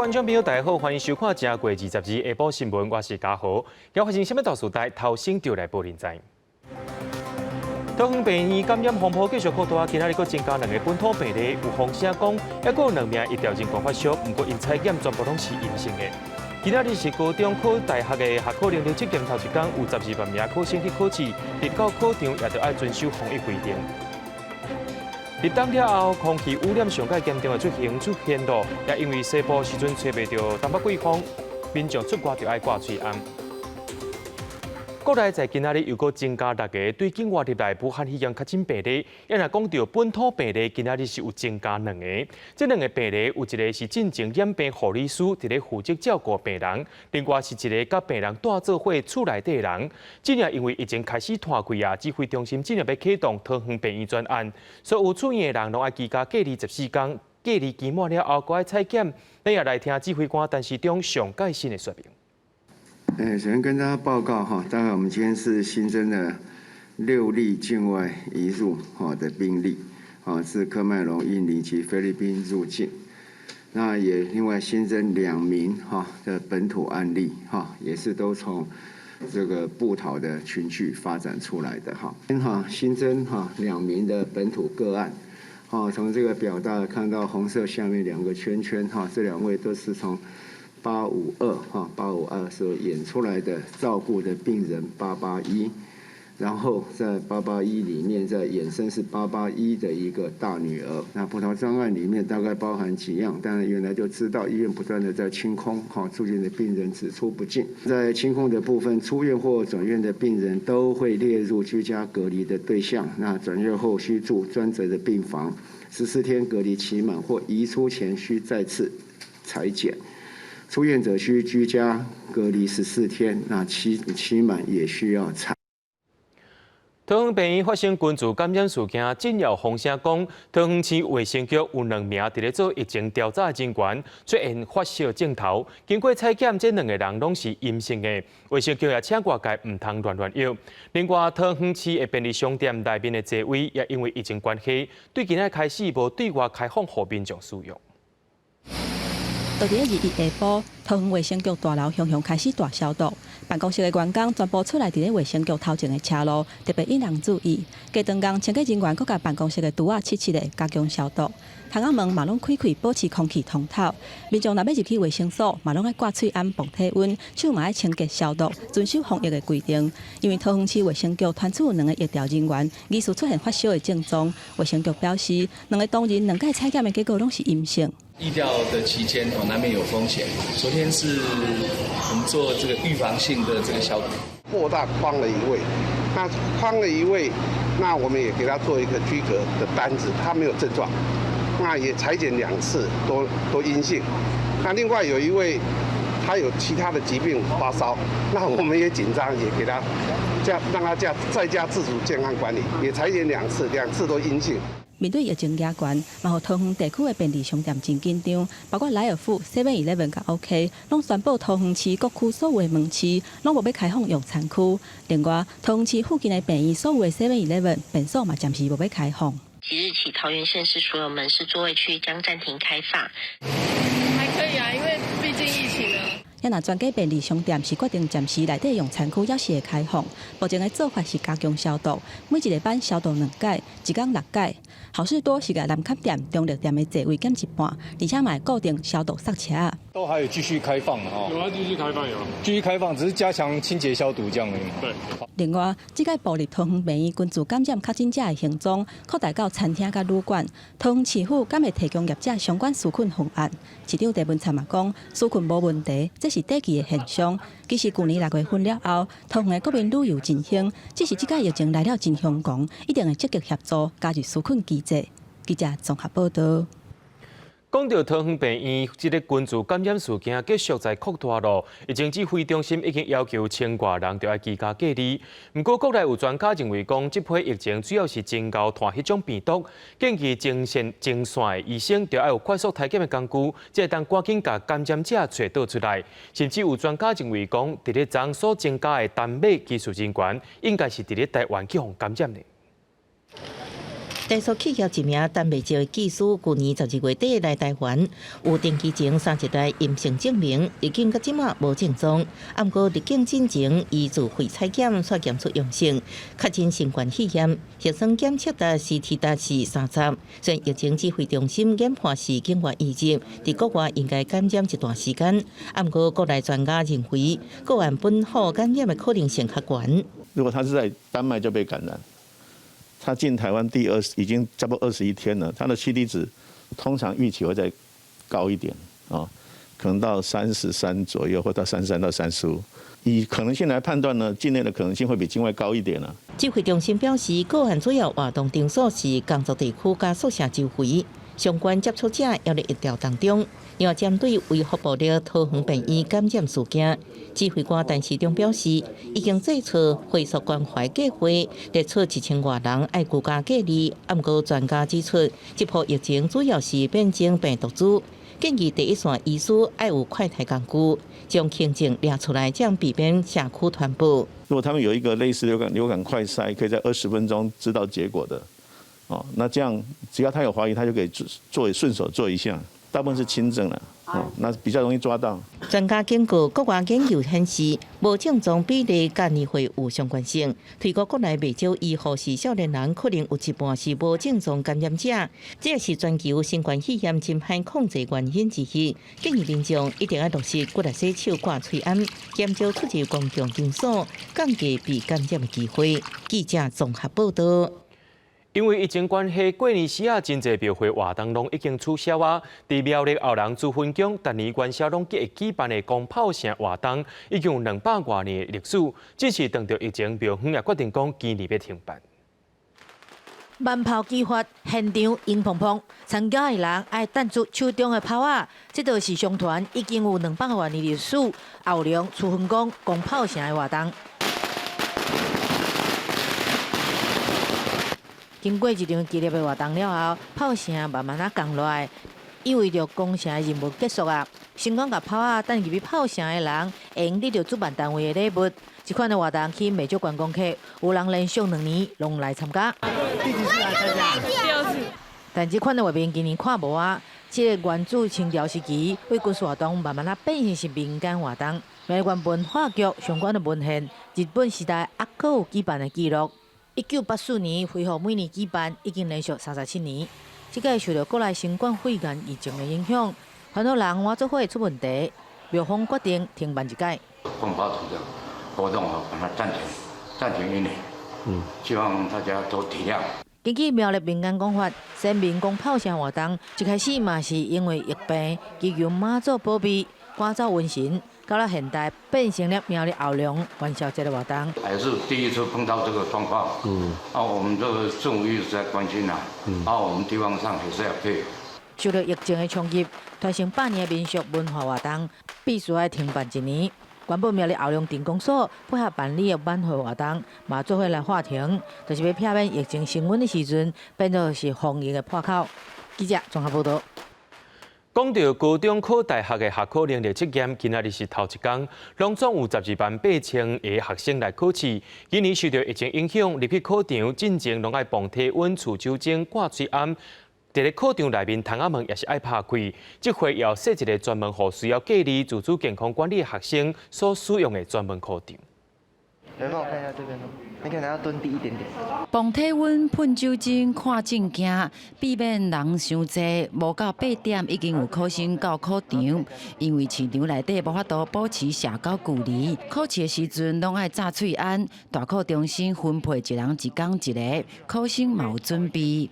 觀眾朋友，大家好，歡迎收看正月22下晡新聞，我是嘉豪。今發生啥物大事代，頭先就來報恁知。桃園病院感染風波繼續擴大，今仔日閣增加兩个本土病例，有風聲講，猶閣有兩名疫調人員發燒，毋過𪜶採檢全部攏是陰性的。今仔日是高中考大學的學考能力測驗頭一工，有12萬名考生去考試，入到考場也著愛遵守防疫規定。立冬了後，空氣污染上蓋嚴重的出現出現咯，也因為西部時陣吹袂著東北季風，民眾出外就愛掛喙罨。國內在今仔日又閣增加六个對境外入來武漢肺炎確診病例，也若講著本土病例，今仔日是有增加兩個。這兩个病例有一个是進前染病護理師，佇咧負責照顧病人；另外是一个佮病人蹛做伙厝內底的人。這也因為疫情開始湠開啊，指揮中心這欲啟動桃園病院專案，所有出院的人攏愛居家隔離14工，隔離期滿了後，閣愛採檢。咱也來聽指揮官陳時中上蓋新的說明。首先跟大家報告哈，大概我們今天是新增了六例境外移入哈的病例，啊是喀麥隆、印尼及菲律賓入境。那也另外新增兩名哈的本土案例哈，也是都從這個部桃的群聚發展出來的哈。哈新增哈兩名的本土個案，哈從這個表大家看到紅色下面兩個圈圈哈，這兩位都是從852哈，852所演出來的照顧的病人八八一，然後在八八一裡面再衍生是八八一的一個大女兒。那部桃專案裡面大概包含幾樣，當然原來就知道醫院不斷的在清空，哈，住院的病人只出不進。在清空的部分，出院或轉院的病人都會列入居家隔離的對象。那轉院後需住專責的病房，14天隔離期滿或移出前需再次採檢。出院者需居家隔離14天，那期滿也需要採。桃園病院發生群聚感染事件，政要風聲講，桃園市衛生局有兩名佇咧做疫情調查的人員出現發燒症頭，經過採檢，這兩个人攏是陰性的。衛生局也請外界毋通亂亂藥。另外，桃園市的便利商店內面的座位也因為疫情關係，對今仔開始無對外開放予民眾使用。佇咧21下晡，桃園衛生局大樓雄雄開始大消毒，辦公室的員工全部出來佇咧衛生局頭前的車路，特別引人注意。隔頓工清潔人員閣共辦公室的櫥仔拭拭咧，加強消毒。窗仔門嘛攏開開，保持空氣通透。民眾若欲入去衛生所，嘛攏愛掛喙罨、磅體溫，手嘛愛清潔消毒，遵守防疫的規定。因為桃園市衛生局傳出有兩个疫調人員疑似出現發燒的症狀，衛生局表示，兩个當日兩擺採檢的結果攏是陰性。疫調的期間，哦，難免有風險。昨天是我們做這個預防性的這個消毒。擴大匡了一位，那匡了一位，那我們也給他做一個居隔的單子，他沒有症狀，那也採檢兩次都陰性。那另外有一位，他有其他的疾病發燒，那我們也緊張，也給他這樣讓他在家自主健康管理，也採檢兩次，兩次都陰性。面對疫情嚴峻，嘛予桃園地區的便利商店真緊張，包括萊爾富、Seven Eleven佮 OK，攏宣布桃園市各區所有的門市攏無欲開放用餐區。另外，桃園市附近的病院所有的 Seven Eleven 便所嘛暫時無欲開放。即日起，桃園縣市所有門市座位區將暫停開放。還可以啊，因為畢竟疫情啊。也若全家便利商店是決定暫時內底用餐區猶是會開放，目前的做法是加強消毒，每一禮拜消毒兩擺，一工六擺。好市多是共南崁店、中壢店的座位減一半，而且嘛會固定消毒剎車。都還有繼續開放啊！有啊，繼續開放有。繼續開放，只是加強清潔消毒這樣而已。對。另外，這擺步入桃園病院群聚感染確診者的行蹤，擴大到餐廳佮旅館。桃園市府敢會提供業者相關紓困方案？市長鄭文燦嘛講，紓困無問題，這是短期的現象。其實舊年6月份了後，桃園的國民旅遊真興，只是這擺疫情來了真兇狂，一定會積極協助加入紓困機制。記者綜合報道。講到桃園病院這个群聚感染事件繼續在擴大咯，疫情指揮中心已經要求千外人著愛居家隔離。毋過國內有專家認為講，這批疫情主要是真𠢕傳彼種病毒，建議前線的醫生著愛有快速篩檢的工具，才會當趕緊共感染者揣倒出來。甚至有專家認為講，佇咧昨所增加的丹麥技術人員，應該是佇咧台灣去予感染的。台塑企業一名丹麥籍的技師，舊年12月底來台灣，有登機前3日內陰性證明，入境到這馬無症狀。毋過入境進前，伊自費採檢，煞檢出陽性，確診新冠肺炎，核酸檢測的 CT 值是30。雖然疫情指揮中心研判是境外移入，佇國外應該感染一段時間。毋過國內專家認為，個案本土感染的可能性較懸。如果他是在丹麥就被感染，他進台灣第二已經差不多21天了，他的 CT 值通常預期會再高一點啊，可能到33左右，或到33到35。以可能性來判斷呢，境內的可能性會比境外高一點啦。指揮中心表示，個案主要活動場所是工作地區佮宿舍周圍，相關接觸者猶咧疫調當中。另外，針對衛福部的桃園病院感染事件，指揮官陳時中表示，已經做出回溯關懷計劃，列出1000外人愛居家隔離。毋過專家指出，這波疫情主要是變種病毒株，建議第一線醫師愛有快篩工具，將輕症掠出來，這樣避免社區傳播。如果他們有一個類似流感快篩，可以在20分鐘知道結果的，哦，那這樣只要他有懷疑，他就可以做順手做一下。大部分是輕症啦，哦，那比較容易抓到。專家警告，國外研究顯示，無症狀比例佮年歲有相關性。推估國內袂少醫護是少年人，可能有一半是無症狀感染者，這是全球新冠肺炎真歹控制原因之一。建議民眾一定要落實骨力洗手、掛喙罨，減少出入公共場所，降低被感染的機會。記者綜合報道。因為疫情關係，過年時啊，真濟廟會活動攏已經取消啊。佇苗栗後龍慈雲宮，逐年元宵攏會舉辦的攻炮城活動，已經有200外年的歷史。只是當著疫情，廟方也決定講今年欲停辦。萬炮齊發，現場湧澎澎，參加的人愛擲出手中的炮仔，這就是相傳已經有200外年歷史後龍慈雲宮攻炮城的活動。經過一場激烈的活動了後，炮城慢慢仔降落來，意味著攻城的任務結束啊。成功共炮仔擲入去炮城的人，會用得著主辦單位的禮物。這款的活動吸引袂少觀光客，有人連續2年攏來參加。第幾次來參加？第二次。但這款的活動今年看無啊，這個源自清朝時期，為軍事活動慢慢仔變成是民間活動。苗栗縣文化局相關的文獻，日本時代猶閣有舉辦的記錄。1984年恢復每年舉辦，已經連續37年。這屆受著國內新冠肺炎疫情的影響，很多人倚做伙出問題，廟方決定停辦一屆。攻炮竹的活動把它暫停，暫停一年。希望大家都體諒。根據苗栗民間講法，先民攻炮城活動一開始嘛是因為疫病，祈求媽祖保庇，趕走瘟神。到了現代，變成了苗栗後龍元宵節的活動。還是第一次碰到這個狀況。啊，我們這個政府一直在關心啊。啊，我們地方上也是要配合。受到疫情的衝擊，傳承百年的民俗文化活動必須愛停辦一年。原本苗栗後龍鎮公所配合辦理的晚會活動，嘛做伙來喊停，就是欲避免疫情升溫的時陣，變做是防疫的破口。記者綜合報道。講著高中考大學的學考能力測驗，今仔日是頭一工，攏總有12萬8千個學生來考試。今年受著疫情影響，入去考場進前攏愛磅體溫、除酒精、掛喙罨。佇咧考場內面，窗仔門也是愛拍開。這回又設一个專門予需要隔離、自主健康管理的學生所使用的專門考場。來幫我看一下這邊，你可能要蹲低一點點。磅體溫、噴酒精、看證件，避免人傷濟。無到8點，已經有考生到考場。因為市場內底無法度保持社交距離，考試的時陣攏愛紮喙罨。大考中心分配一人一工一个，考生嘛有準備。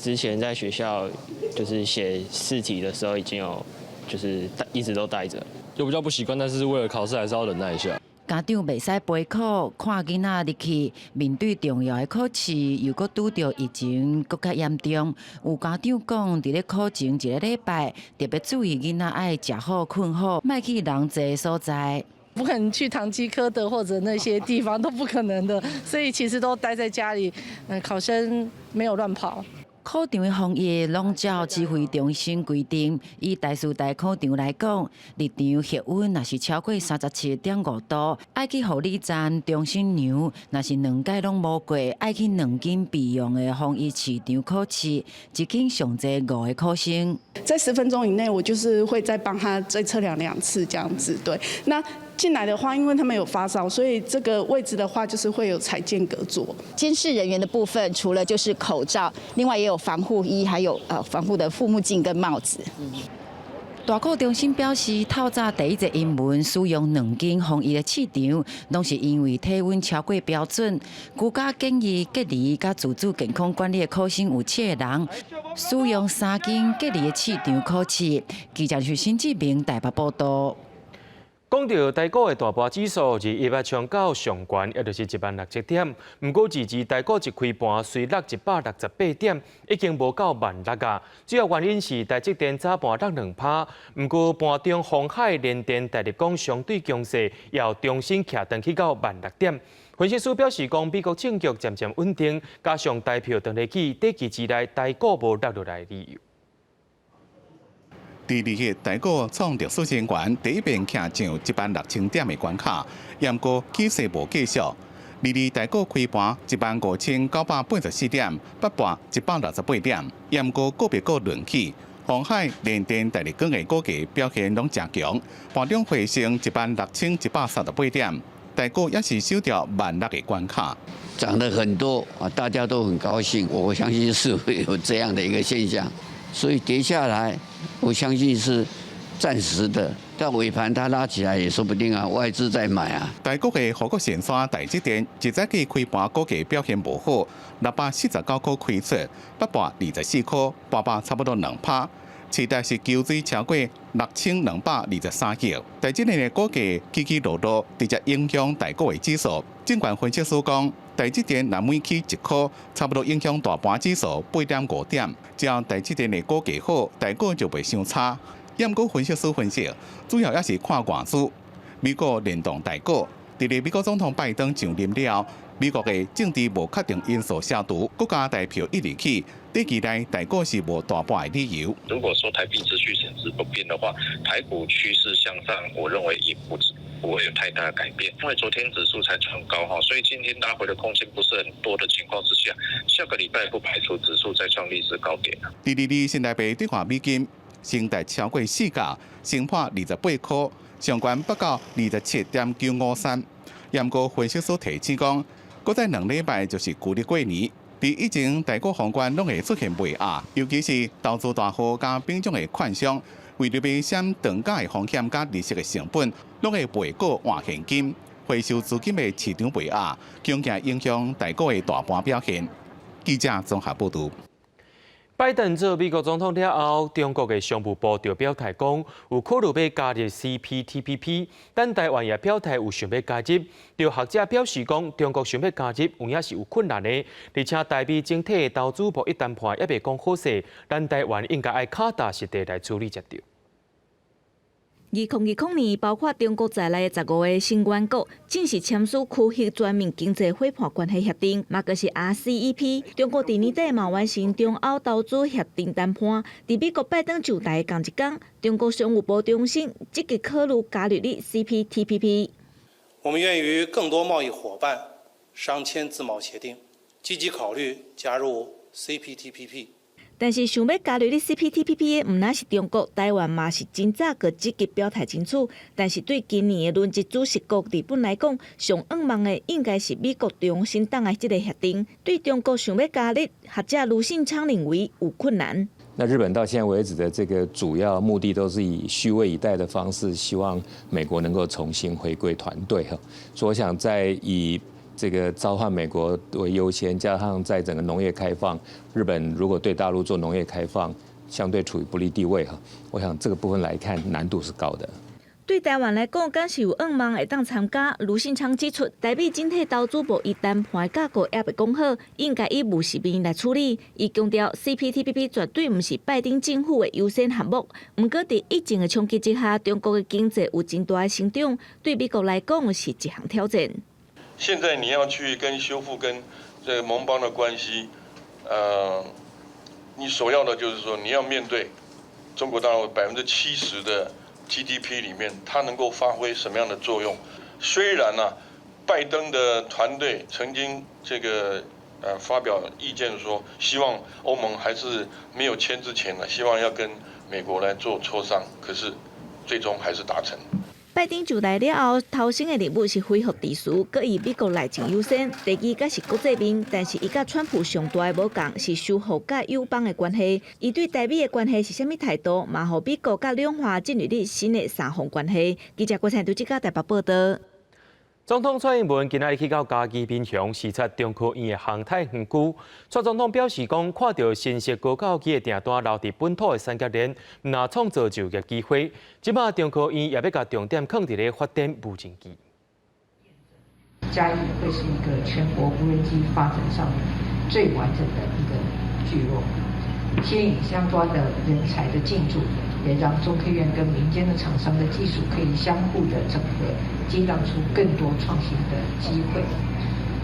之前在學校就是寫試題的時候，已經有就是一直都帶著，就比較不習慣，但是為了考試還是要忍耐一下。家長袂使陪考，看囡仔入去面對重要的考試，又閣拄著疫情閣較嚴重。有家長講，佇咧考前一个禮拜，特別注意囡仔愛食好、睏好，莫去人濟所在。不可能去唐吉訶德或者那些地方都不可能的，所以其實都待在家裡。考生沒有亂跑。考場的防疫攏照指揮中心規定，以台師大考場來講，入場血溫若是超過37.5度，愛去護理站重新量；若是兩擺攏無過，愛去兩間備用的防疫試場考試，一間上濟五個考生。在10分鐘以內，我就是會再幫他再測量兩次，這樣子。對，那進來的話，因為他們有發燒，所以這個位置的話，就是會有採間隔座。監視人員的部分，除了就是口罩，另外也有防護衣，還有防護的護目鏡跟帽子。大考中心表示，透早第一個營門使用兩間防疫的試場，攏是因為體溫超過標準。居家檢疫隔離佮自主健康管理的考生有七個人，使用三間隔離的試場考試。記者是新志明台北報道。講到台股的大盤指數，二一啊衝到上懸，也就是1.6,000點。毋過22台股一開盤，隨落168點，已經無到萬六啊。主要原因是台積電早盤落2%，毋過盤中鴻海、聯電、大立光相對強勢，又重新徛轉去到萬六點。分析師表示，講美國政局漸漸穩定，加上台票轉入去，短期之內台股無落落來理由。第二日，台股創歷史新高，第一遍徛上16,000點的關卡，毋過起勢無繼續。二二台股開盤15,984點，捌破168點，毋過個別股輪起，鴻海、聯電、大立光的股價表現攏誠強，盤中回升16,138點，台股也是守著萬六的關卡。漲得很多啊，大家都很高興，我相信是會有這樣的一個現象。所以跌下來，我相信是暫時的，但尾盤它拉起來也說不定啊，外資在買啊。台股的護國神山台積電，一早起開盤股價表現無好，649塊開出，捌破24塊，跌幅差不多2%。市值是求水超過6223億。台積電的股價起起落落，直接影響台股的指數。證券分析師講，台積電若每起1塊，差不多影響大盤指數8.5點。只要台積電的股價好，台股就袂傷差。毋過分析師分析，主要也是看外資。美國聯動台股，佇咧美國總統拜登上任了後，美國的政治無確定因素消除，國家台票一直起，短期內台股是無大跌的理由。如果說台幣持續升值不變的話，台股趨勢向上，我認為也不會有太大的改變。因為昨天指數才創高哈，所以今天拉回的空間不是很多的情況之下，下個禮拜不排除指數再創歷史高點。二二二新台幣兌換美金，升達超過四角，升破28塊，上懸達到27.953。毋過分析師提醒講，閣再2禮拜就是舊曆過年，佇以前台股封關攏會出現賣壓，尤其是投資大戶佮品種的券商，為著欲省長假的風險佮利息的成本，攏會賣股換現金，回收資金的市場賣壓，恐驚影響台股的大盤表現。記者綜合報導。拜登做美國總統了後，中國的商務部就表態講，有考慮欲加入 CPTPP，但台灣也表態有想欲加入。有學者表示講，中國想欲加入，有影是有困難的。而且台美整體投資貿易談判猶未講好勢，咱台灣應該愛跤踏實地來處理才對。2020年，包括中國在內的15個成員國正式簽署區域全面經濟夥伴關係協定，嘛就是 RCEP。中國佇年底嘛完成中歐投資協定談判。佇美國拜登上台的仝一工，中國商務部重申積極考慮加入 CPTPP。我們願與更多貿易夥伴商簽自貿協定，積極考慮加入 CPTPP。但是想欲加入 CPTPP 的，毋但是中國，台灣嘛是真早就積極表態爭取。但是對今年的輪值主席國日本來講，上向望的應該是美國中心黨的這个協定。對中國想欲加入，學者盧信昌認為有困難。那日本到現在為止的這個主要目的，都是以虛位以待的方式，希望美國能夠重新回歸團隊哈。所以我想在以這個召喚美國為優先，加上在整個農業開放，日本如果對大陸做農業開放，相對處於不利地位哈。我想這個部分來看，難度是高的。對台灣來講，敢是有向望會當參加。盧信昌指出，台美整體投資貿易談判架構猶未講好，應該以務實面來處理。伊強調，CPTPP 絕對毋是拜登政府的優先項目。毋過，佇疫情的衝擊之下，中國的經濟有真大的成長，對美國來講是一項挑戰。現在你要去跟修復跟這個盟邦的關係，你首要的就是說，你要面對中國大陸70%的 GDP 裡面，它能夠發揮什麼樣的作用？雖然呢，拜登的團隊曾經這個發表意見說，希望歐盟還是沒有簽之前呢，希望要跟美國來做磋商，可是最終還是達成。拜登上台了後，頭先的任務是恢復秩序，閣以美國內政優先。第二，才是國際面，但是伊佮川普上大的無仝是修復佮友邦的關係。伊對台美的關係是啥物態度，嘛予美國佮兩岸進入咧新的三方關係。記者郭采拄這個台北報道。總統蔡英文今仔日去到嘉義民雄視察中科院的航太園區。蔡總統表示講，看著新式高教機的訂單留佇本土的產業鏈，毋但創造就業機會。這擺中科院也欲共重點囥佇咧發展無人機。嘉義會是一個全國無人機發展上最完整的一個聚落，吸引相關的人才的進駐，也讓中科院跟民間的廠商的技術可以相互的整合，激盪出更多創新的機會。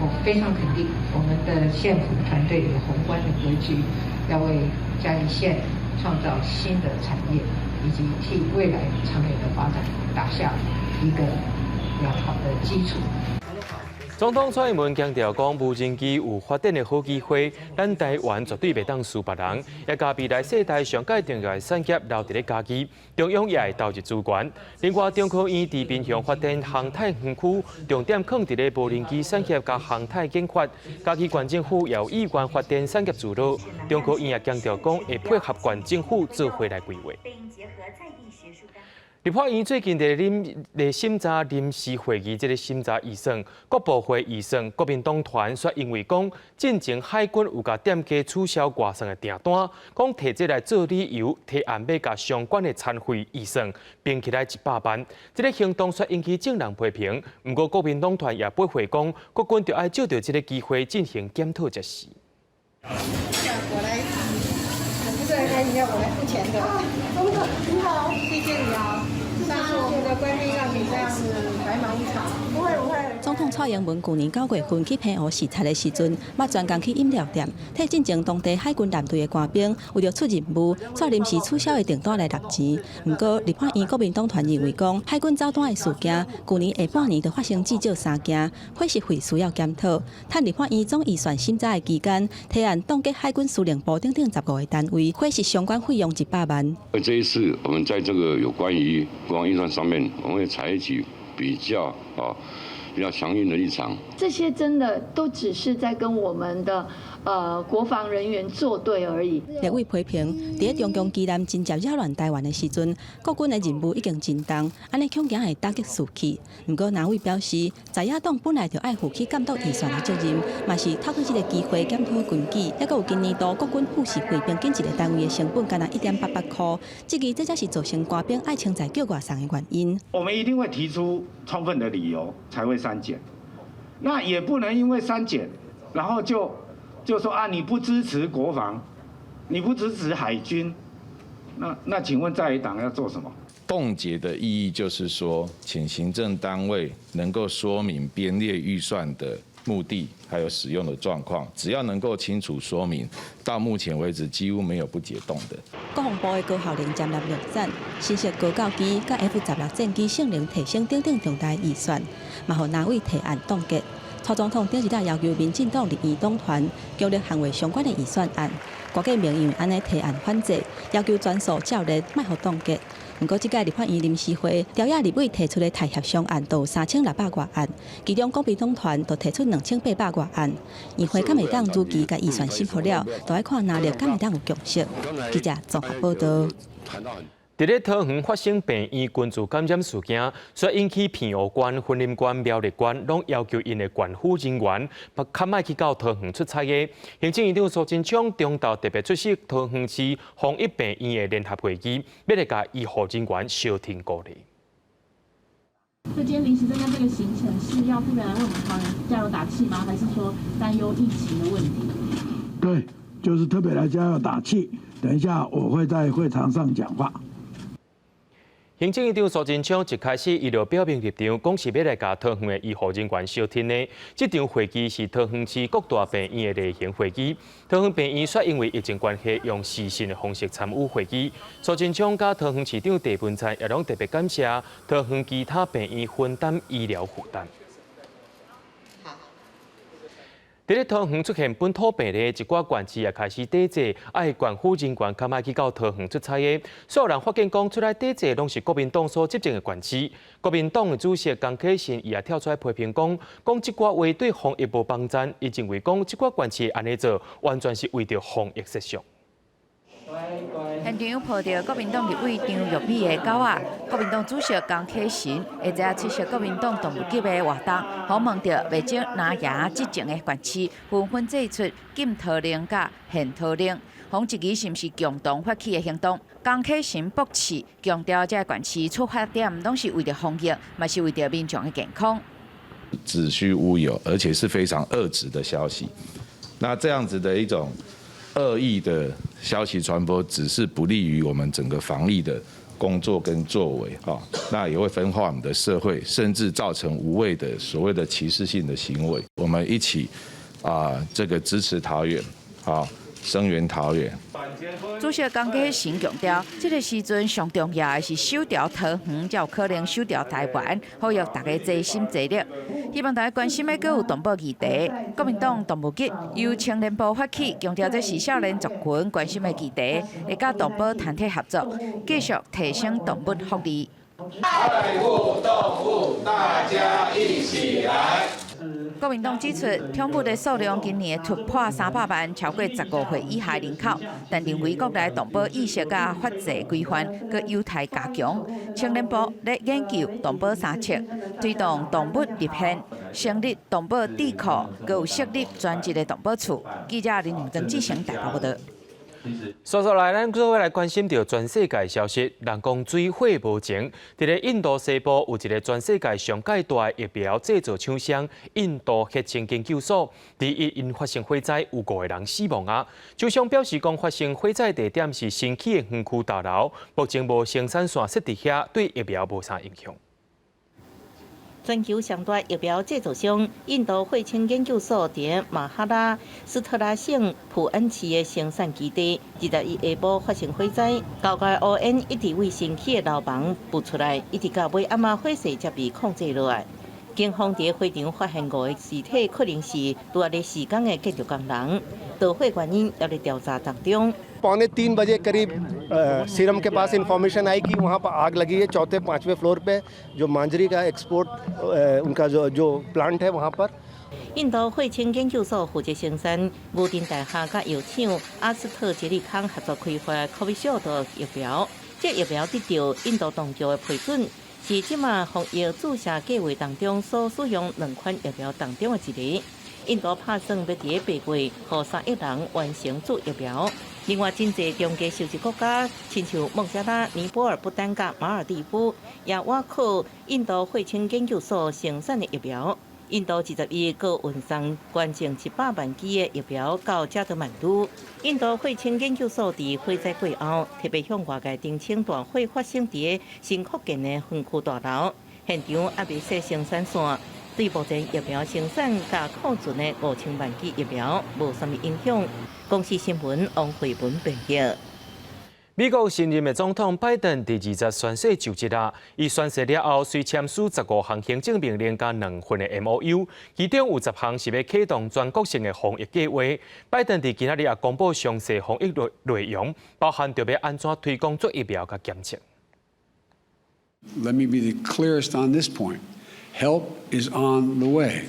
我非常肯定我們的縣府團隊有宏觀的格局，要為嘉義縣創造新的產業，以及替未來長遠的發展打下一個良好的基礎。總統蔡英文強調講，無人機有發展的好機會，咱台灣絕對袂當輸別人，也共未來世代上蓋重要的產業留佇咧嘉義，中央也會投入資源。另外，中科院佇民雄發展航太園區，重點囥佇咧無人機產業佮航太研發。嘉義縣政府也有意願發展產業主導，中科院也強調講，會配合縣政府做伙來規劃。立法院最近佇咧審查臨時會議，這个審查預算，各部會預算，國民黨團煞因為講進前海軍有共店家取消外送的訂單，講提這來做理由，提案欲共相關的餐費預算併起來100萬，這个行動煞引起眾人批評。毋過國民黨團也駁回講，國軍著愛藉著這个機會進行檢討才是。我來，我不是來開飲料，我來付錢的。總統你好，謝謝你啊。上次我們的官兵讓你這樣子白忙一場，不會不會。總統蔡英文去年9月份去澎湖視察的時陣，捌專工去飲料店，替進前當地海軍艦隊的官兵為著出任務，煞臨時取消的訂單來納錢。毋過立法院國民黨團認為講，海軍走單的事件，去年下半年就發生至少三件，伙食費需要檢討。趁立法院總預算審查的期間，提案凍結海軍司令部等等15個單位伙食相關費用100萬。這一次，我們在這個有關於國防預算上面，我們會採取比較強硬的立場。這些真的都只是在跟我們的國防人員作對而已。立委批評，佇咧中共機艦真正擾亂台灣的時陣，國軍的任務已經真重，按呢恐驚會打擊士氣。毋過，藍委表示，在野黨本來就愛負起監督預算的責任，嘛是透過這个機會檢討軍紀。猶閣有今年度國軍伙食費平均一個單位的成本，干焦1.88箍，質疑這才是造成官兵愛穿在叫外送的原因。我們一定會提出充分的理由才會刪減，那也不能因為刪減，然後就說啊，你不支持國防，你不支持海軍，那請問在野黨要做什麼？凍結的意義就是說，請行政單位能夠說明編列預算的目的，還有使用的狀況，只要能夠清楚說明，到目前為止幾乎沒有不解凍的。國防部的高效能戰略陸戰、新式高教機佮 F-16戰機性能提升等等重大預算，嘛予藍委提案凍結。蔡總統頂一日要求民進黨立院黨團強力捍衛相關的預算案，郭建明因為按呢提案反制，要求全數照列，莫予凍結。毋過，這屆立法院臨時會朝野立委提出的台協商案都有3600外案，其中國民黨團就提出2800外案。議會敢會當如期共預算審核了，就愛看藍綠敢會當有共識。記者綜合報道。佇咧桃園發生病院群聚感染事件，煞引起澎湖縣、雲林縣、苗栗縣攏要求𪜶的縣府人員，較莫去到桃園出差的。行政院長蘇貞昌中晝特別出席桃園市防疫病院的聯合會議，欲來共醫護人員相挺鼓勵。所以今天臨時增加這個行程，是要特別來為我們桃園加油打氣嗎？還是說擔憂疫情的問題？對，就是特別來加油打氣。等一下我會在會場上講話。行政院長蘇貞昌一開始，伊就表明立場，講是欲來共桃園的醫護人員相挺的。這場會議是桃園市各大病院的例行會議。桃園病院煞因為疫情關係，用視訊的方式參與會議。蘇貞昌佮桃園市長鄭文燦也攏特別感謝桃園其他病院分擔醫療負擔。佇咧桃園出現本土病例，一寡縣市也開始抵制，愛縣府人員較莫去到桃園出差的。煞有人發現講出來抵制，攏是國民黨所執政的縣市。國民黨的主席江啟臣伊也跳出來批評講，講這寡話對防疫無幫贊。伊認為講這寡縣市按呢做，完全是為著防疫設想。現場抱著國民黨立委張玉美的狗仔，國民黨主席江啟臣會知出席國民黨動物級的活動，訪問著袂少藍營執政的縣市，紛紛祭出禁桃令佮限桃令，予質疑是毋是共同發起的行動。江啟臣駁斥，強調這個縣市出發點攏是為著防疫，嘛是為著民眾的健康。子虛烏有，而且是非常惡質的消息。那這樣子的一種惡意的消息傳播，只是不利於我們整個防疫的工作跟作為，哈，那也會分化我們的社會，甚至造成無謂的所謂的歧視性的行為。我們一起啊，這個支持桃園，啊，聲援桃園。主席江啟臣強調，這個時陣上重要的是守牢桃園，才有可能守牢台灣，呼籲大家齊心齊力。希望大家關心的閣有動保議題，國民黨動物局由青年部發起，強調這是少年族群關心的議題，會佮動保團體合作，繼續提升動物福利。愛護動物，大家一起來。國民黨指出，寵物的數量今年突破300萬，超過15歲以下人口，但認為國內動保意識佮法制規範閣有待加強。青年部咧研究動保三策，推動動物立憲，成立動保智庫，閣有設立專職的動保處。記者林曾志成台北報道。紲紲來，咱做伙來關心著全世界消息。人講水火無情，佇咧印度西部有一个全世界上蓋大疫苗製造廠商——印度血清研究所，佇伊因發生火災，有五個人死亡啊。廠商表示講，發生火災地點是新起的園區大樓，目前無生產線設佇遐，對疫苗無啥影響。全球上大疫苗製造商印度血清研究所佇馬哈拉斯特拉省普恩市的生產基地，21下晡發生火災，高高的烏煙一直對新起的樓房噴出來，一直到尾暗仔火勢才被控制落來。警方佇火場發現五个屍體，可能是拄仔咧施工的建築工人。導火原因猶咧調查當中。 2:45 बजे करीब सीरम के पास इंफॉर्मेशन आई कि वहाँ पर आग लगी है चौथे पाँचवें फ्लोर पे, जो मांजरी का एक्सपोर्ट उनका जो जो प्लांट है वहाँ पर。印度血清研究所負責生產牛津大學佮藥廠阿斯特捷利康合作開發 Covishield 疫苗，這疫苗得到印度當局的批准，是這馬防疫注射計劃當中所使用兩款疫苗當中的一個。印度拍算欲佇8月，予3億人完成注疫苗。另外，真濟中低收入國家，親像孟加拉、尼泊爾、不丹佮馬爾地夫，也倚靠印度血清研究所生產的疫苗。印度21閣運送捐贈100萬劑的疫苗到加德滿都。印度血清研究所佇火災過後，特別向外界澄清大火發生佇新擴建的園區大樓，現場猶未設生產線。對目前疫苗生產佮庫存的5000萬劑疫苗無啥物影響。公視新聞王慧文編譯。美國新任的總統拜登佇20宣誓就職啦，伊宣誓了後，隨簽署15項行政命令佮兩份的 MOU，其中有10項是欲啟動全國性的防疫計劃。拜登佇今仔日也公布詳細防疫內容，包含著欲按怎推廣做疫苗佮檢測。 Let me be the clearest on this point. Help is on the way.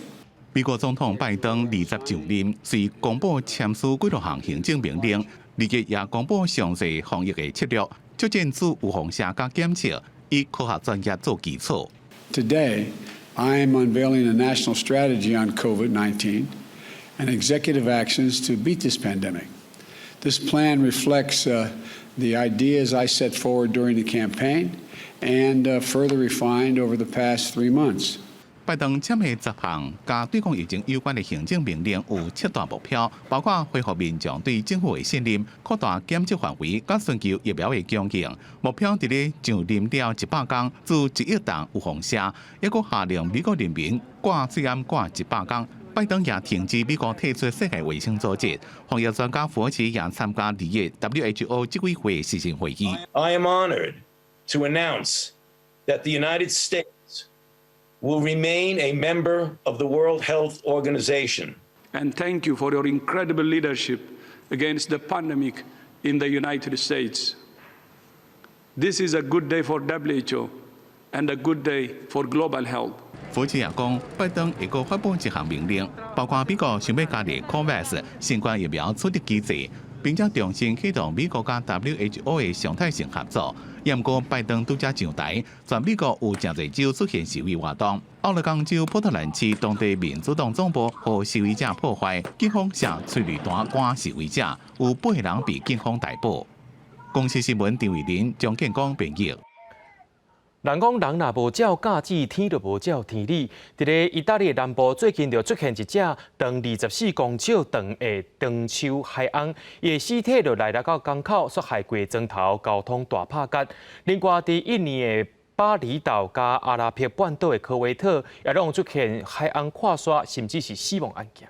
美國總統拜登20就任，隨公布簽署幾多項行政命令，而且也公布詳細防疫的策略，促進做預防射佮檢測，以科學專業做基礎。 Today, I am unveiling a national strategy on COVID-19 and executive actions to beat this pandemic. This plan reflects the ideas I set forward during the campaign and further refined over the past 3 months. 拜登簽的10項佮對抗疫情有關的行政命令有七大目標，包括恢復民眾對政府的信任、擴大檢測範圍、佮尋求疫苗的供應。目標佇咧上任了100天，注1億筒預防射，抑閣下令美國人民掛喙罨掛100天。拜登也停止美國退出世界衛生組織。防疫專家福奇也參加佇個 WHO 執委會視訊會議。 I am honored to announce that the United States will remain a member of the World Health Organization. And thank you for your incredible leadership against the pandemic in the United States. This is a good day for WHO and a good day for global health. 福奇也講，拜登會閣發布一項命令，包括美國想欲加入 COVAX 新冠疫苗取得機制，並且重新啟動美國佮 WHO 的常態性合作。毋過拜登拄才上台，全美國有誠濟州出現示威活動。奧勒岡州波特蘭市當地民主黨總部予示威者破壞，警方射催淚彈趕示威者，有八個人被警方逮捕。公視新聞張慧玲、張建光編譯。人講人若無照教子，天就無照天理。佇咧意大利南部最近就出現一隻長24公尺長的長鬚海鰪，伊的屍體就來來到港口，煞害規個莊頭交通大拍結。另外，佇印尼的巴厘島佮阿拉伯半島的科威特，也攏出現海鰪跨沙，甚至是死亡案件。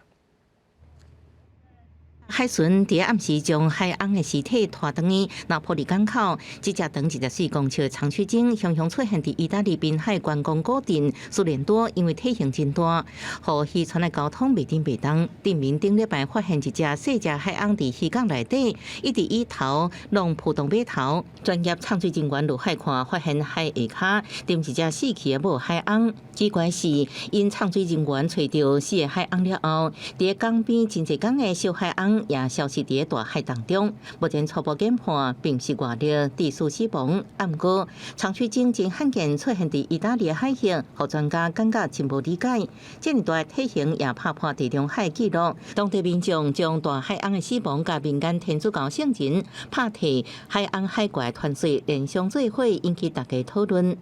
海巡佇暗時將海鰪的屍體拖轉去拿坡里港口，這隻長24公尺的長鬚鯨，雄雄出現佇意大利濱海觀光古鎮蘇連多，因為體型真大，予漁船的交通袂振袂動。鎮民頂禮拜發現一隻細隻海鰪佇漁港內底，一直以頭弄浮動碼頭。專業藏水人員落海看，發現海下跤踮一隻死去的母海鰪。奇怪是，𪜶藏水人員揣著死的海鰪了後，佇港邊真濟工的小海鰪也消失佇大海當中。目前初步研判，並毋是外力致使死亡。毋過，長鬚鯨真罕見出現佇意大利海域，予專家感覺真無理解。這爾大體型也拍破地中海紀錄。當地民眾將大海鰪的死亡佮民間天主教聖人拍退海鰪海怪傳說連相做伙，引起大家討論。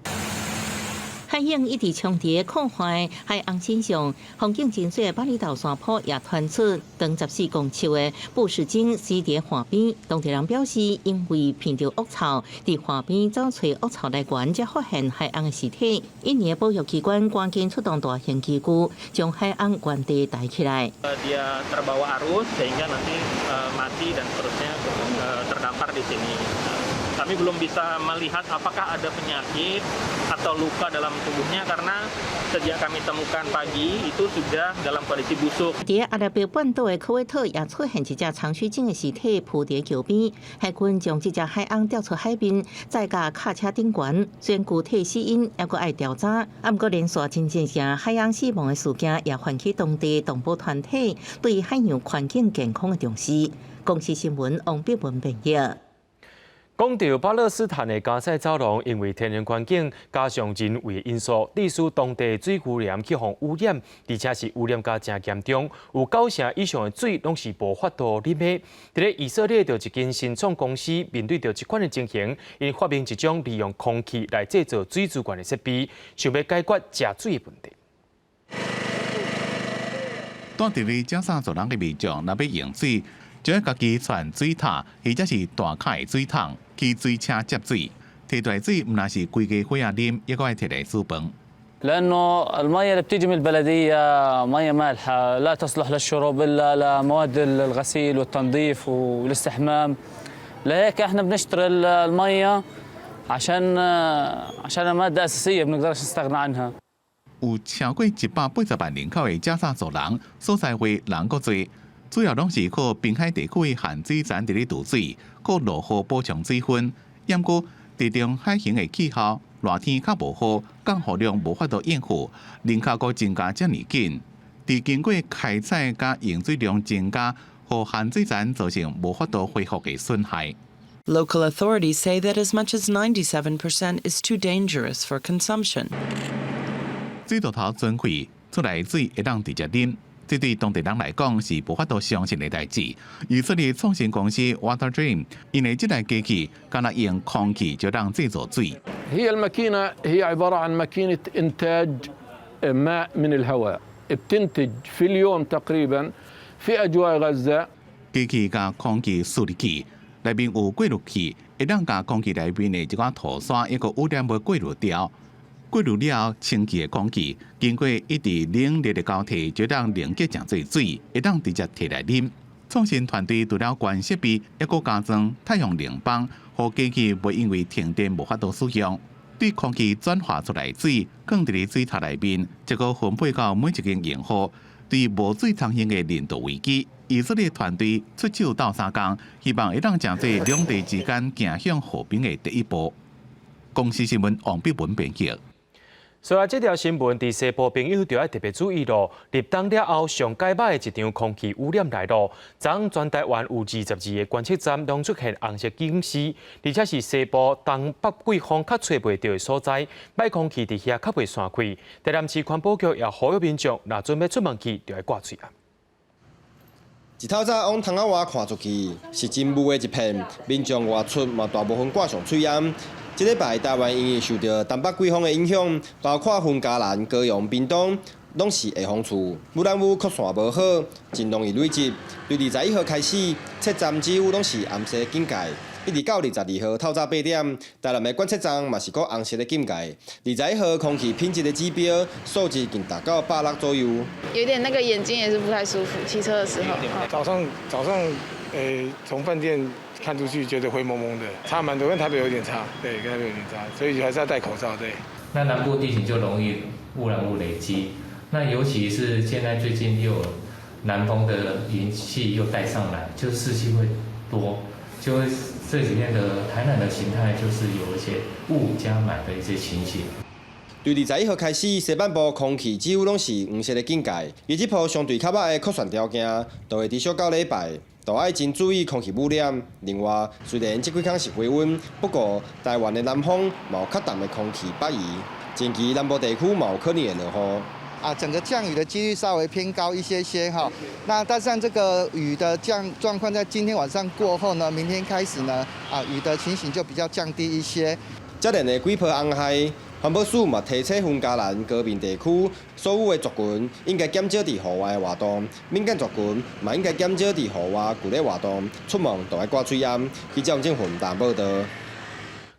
海湧一直衝佇個破壞海鰪身上，風景真媠的巴厘島山坡也傳出長14公尺的布氏鯨死佇岸邊。當地人表示，因為聞著惡臭，佇岸邊找揣惡臭來源，才發現海鰪的屍體。印尼的保育機關趕緊出動大型機具，將海鰪原地抬起來。 Dia terbawa arus sehingga nanti mati dan seterusnya terdampar di sini. Kami belum bisa melihat apakah ada penyakit atau luka dalam tubuhnya karena sejak kami temukan pagi itu sudah dalam kondisi busuk. 佇阿拉伯半島的科威特也出現一隻長鬚鯨的屍體浮佇橋邊，海軍將這隻海鰪釣出海面，載到卡車頂懸。雖然具體死因猶閣愛調查，毋過連續真濟件海鰪死亡的事件，也喚起當地動保團體對海洋環境健康的重視。公視新聞王碧文編譯。講到巴勒斯坦的加薩走廊，因為天然環境加上人為因素，致使當地水資源去予污染，而且是污染甲誠嚴重，有九成以上的水攏是無法度啉的。佇咧以色列著一間新創公司面對著這款的情形，𪜶發明一種利用空氣來製造水資源的設備，想欲解決食水的問題。住佇咧加薩走廊的民眾，若欲用水，就愛家己串水塔，或者是大卡的水桶去水車接水。提來水毋但是規家伙仔啉，猶閣愛提來煮飯。 لأنه المية اللي بتيجي من البلدية مية مالحة لا تصلح للشرب إلا لمواد الغسيل والتنظيف والاستحمام لهيك احنا بنشتري المية عشان مادة أساسية بنقدرش نستغنى عنها。有超過180萬人口的加薩走廊，所在位人閣濟，主要攏是靠濱海地區的鹹水井佇咧渡水，靠落雨補充水分。毋過地中海型的氣候，熱天較無雨，降雨量無法度應付，人口閣增加遮爾緊。佇經過開採佮用水量增加，予鹹水井造成無法度恢復的損害。 Local authorities say that as much as 97% is too dangerous for consumption. 水道頭存廢出來水會當直接啉，這對當地人來講是無法度相信的代誌。以色列創新公司 Water Dream 𪜶的這台機器，敢若用空氣就當製造水。 هي الماكينة هي عبارة عن ماكينة إنتاج ماء من الهواء بتنتج في اليوم تقريبا في أجواء غزة。機器共空氣處理器內面有過濾器，會當共空氣內面的一寡塗沙抑閣污染物過濾掉。過濾了清潔的空氣，經過一直冷熱的交替，就當凝結成做水，會當直接提來啉。創新團隊除了關設備，抑閣加裝太陽能板，予機器袂因為停電無法度使用。對空氣轉化出來水，囥佇咧水塔內面，結果分配到每一間用戶。對無水通用的人道危機，以色列團隊出手鬥相共，希望會當成做兩地之間走向和平的第一步。公視新聞王碧文編輯。所以這條新聞，佇西部朋友就愛特別注意咯。立冬了後，上蓋歹的一場空氣污染來咯。昨昏全台灣有22個觀測站攏出現紅色警示，而且是西部東北季風較吹袂著的所在，歹空氣佇遐較袂散開。台南市環保局也呼籲民眾，若準備出門去，就愛掛喙罨。一透早往窗仔外看出去，是真霧的一片，民眾外出嘛大部分掛上喙罨。這禮拜台灣因為受著東北季風的影響，包括雲嘉南、高雄、屏東，攏是下風處，污染物擴散無好，真容易累積。對21號開始，測站幾乎攏是紅色警戒，一直到22號透早8點，台南的觀測站嘛是閣紅色的警戒。21號空氣品質的指標數值近達到160左右。有點那個眼睛也是不太舒服，騎車的時候。早上，從飯店看出去覺得灰濛濛的，差蠻多，跟台北有點差，對，跟台北有點差，所以還是要戴口罩，對。那南部地形就容易污染物累積，那尤其是現在最近又有南風的雲氣又帶上來，就是濕氣會多，就會這幾天的台南的形態就是有一些霧加霾的一些情形。對21號開始，西半部空氣幾乎攏是黃色的警戒，伊這波相對較歹的擴散條件，就會持續到禮拜，都愛真注意空氣污染。另外，雖然這幾工是回溫，不過台灣的南方嘛有較凍的空氣北移，近期南部地區嘛有可能會落雨。啊，整個降雨的幾率稍微偏高一些些哈。那但是這個雨的降狀況在今天晚上過後呢，明天開始呢，啊雨的情形就比較降低一些。接連的幾波紅害，環保署嘛提醒雲嘉南高屏地區所有的族群應該減少佇戶外的活動，敏感族群嘛應該減少佇戶外劇烈活動，出門都愛掛喙罨。記者王正雲報導。